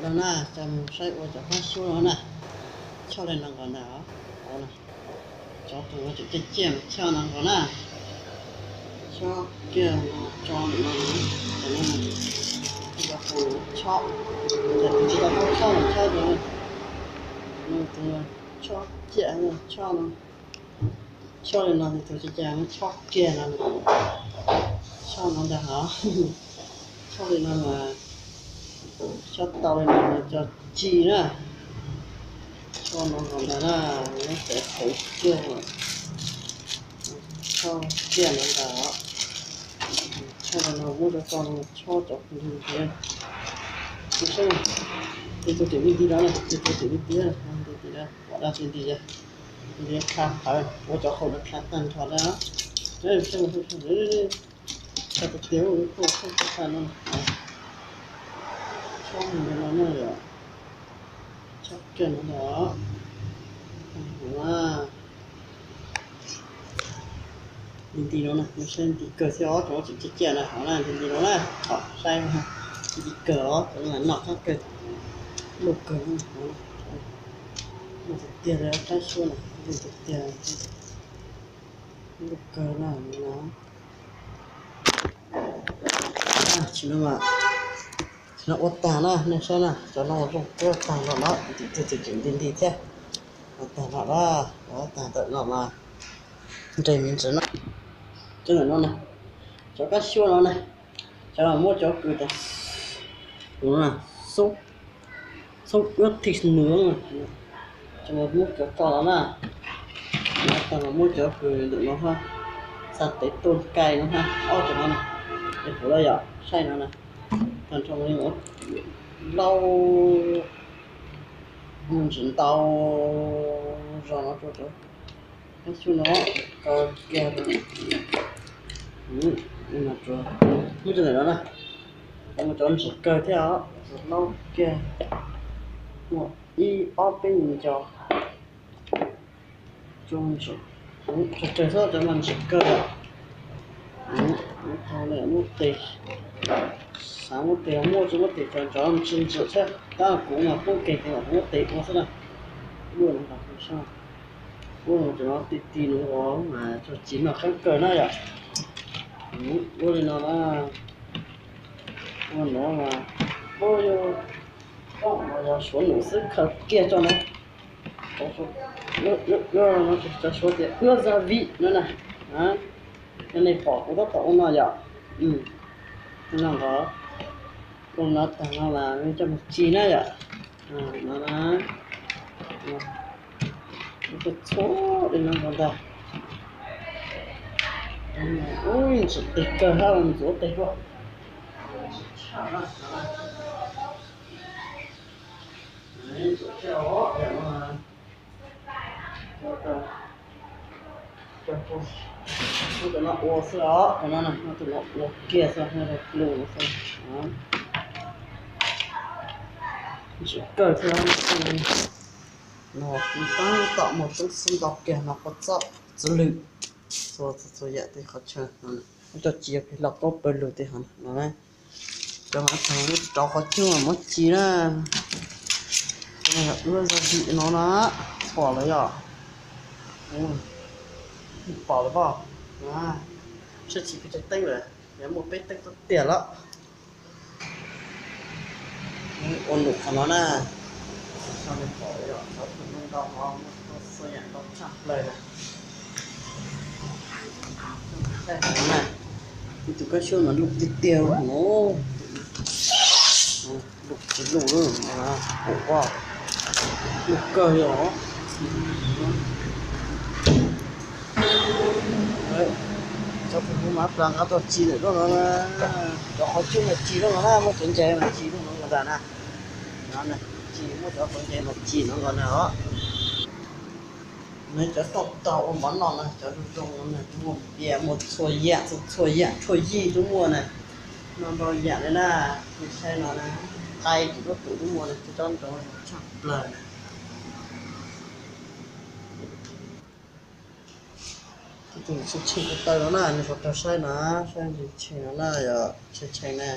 No na, coj mus saib ua cov kab xyuab no na. Chob li no nkaus ntag os. Cov tus uas tseem ciaj ciaj mas chob no nkaus na. Chob kiag no tso ntawm no na. Cov no na, cov tus chob, cov tus tsis tau chob mas chob cov no. Tus chob ciaj chob no. Chob li no tus tsis ciaj mas chob kiag no. Chob no ntag os. Chob li no mas chob tau li no mas cov ci na. Chob no nkaus ntag na, nyob pem qhov kiag, chob kiag no ntag os. Chob li no muab cov tso no chob cov ntug thiab. Tus saib, tus tseem li nti no na, tus tseem li nti na, nti nti na, pom dab tsi nti yog nti dhia qha phawv, ua cov qhaum no qha tag nrho na. Saib, tag tias ua lub tuaj txhob txhob tag no. Chob ntawm no na yom. Chob kiag no na. Nti nti no na, saib nti kawg thiab os, cov tseem ciaj ciaj na, hov na, nti nti no na, hov saib, nti kawg os, cov no noj qab kawg, luj kawg, luj tiag tiag li kab xyuab na, luj tiag tiag, luj kawg na no. Tsis no mas, tsis no ua tag na, nej saib na, cov no zoo kawg tag no na, tus tseem nti nti thiab. Ua tag no na, ua tag ntawm no mas nres me ntsis na. Cov ntawm no na, cov kab xyuab no na, cov no muab cov kws tas, tus no na, xoob, xoob ướp thịt nướng, cov no muab cov tso no na, tag no muab cov kws ntawm no ha, xav tev tuaj kai no ha, ob cov no na, es kuv los yom saib no na, tag nrho no lauj, ntsis ntau zog no rau cov kab xyuab no, kaw kiag rau, muab cov ntawm no na, cov ntsis kawg thiab os, laub kiag, muaj ib ob peb nco. Tsawg tsawg xwb cov no ntsis kawg. Muab tes, xav muab tes muaj, tsis muab tes cov ntsis ntsis thiab, tab kuv mas poob keeg ces kuv muab tes ua xwb na. Ua no, ua no cov no ti ti no mas tsuas ci noj qab kawg na yom. Ua li no na, ua no mas, ua, yog suav num xwb khaws kiag tso na. Cov suav tias ua gia vị no na. Yog nej pom kuv tab tom ua no yom. No nqos, ua no tag no mas coj mus ci na yom. No na, txhua li no nqos ntag. Ub, ntxim tes kawg hab, ntxuav tes dua. Cov no ua xwb os, cov no na, cov no ua kiag xwb, pluj xwb. Ntxim kawg thiab. No kuv tab tom muag xub xub ntau kiag no kua txob txiv lwm, txhua txhua yam tej qhov chaw no. Muab cov ci pem los kaub pawg lug tej hov no na. Cov mas tag muab rau qhov cub mas muab ci na. Ua gia vị no na, pom lawm yom. Pom lawm pob. Saib tsis peb tsev teeb lawm, yuav muaj peb teeb tau tiag lawm. Ua num qhov no na, tsis tshua li pom yom, cov tus no ntau hov muaj txhua yam ntau tshaj plaws na. Ib tug kab xyuab mas luj tiag tiag no, luj tsis luj lawm, luj kawg yom. Cov tus no mas plas nqa tau ci lawm no na, cov qhov cub mas ci lawm no na, muab cov ntses mas ci lawm no ntag na. Ci, muab cov qhov ntses mas ci no nkaus na os. Nws cov toj tog ua mov noj na, cov zoo zoo no na, muaj pias muaj txhua yam, txhua yam tshuaj yij twb muaj na. No ntau yam li na, nej saib no na, nqaij kuv tub tus twb muaj na, cov ntawd tshaj plaws na. Tus tshee tshee ko taw no na, nws puas tau saib na, saib ntsis tshee no na, yog tshee tshee na.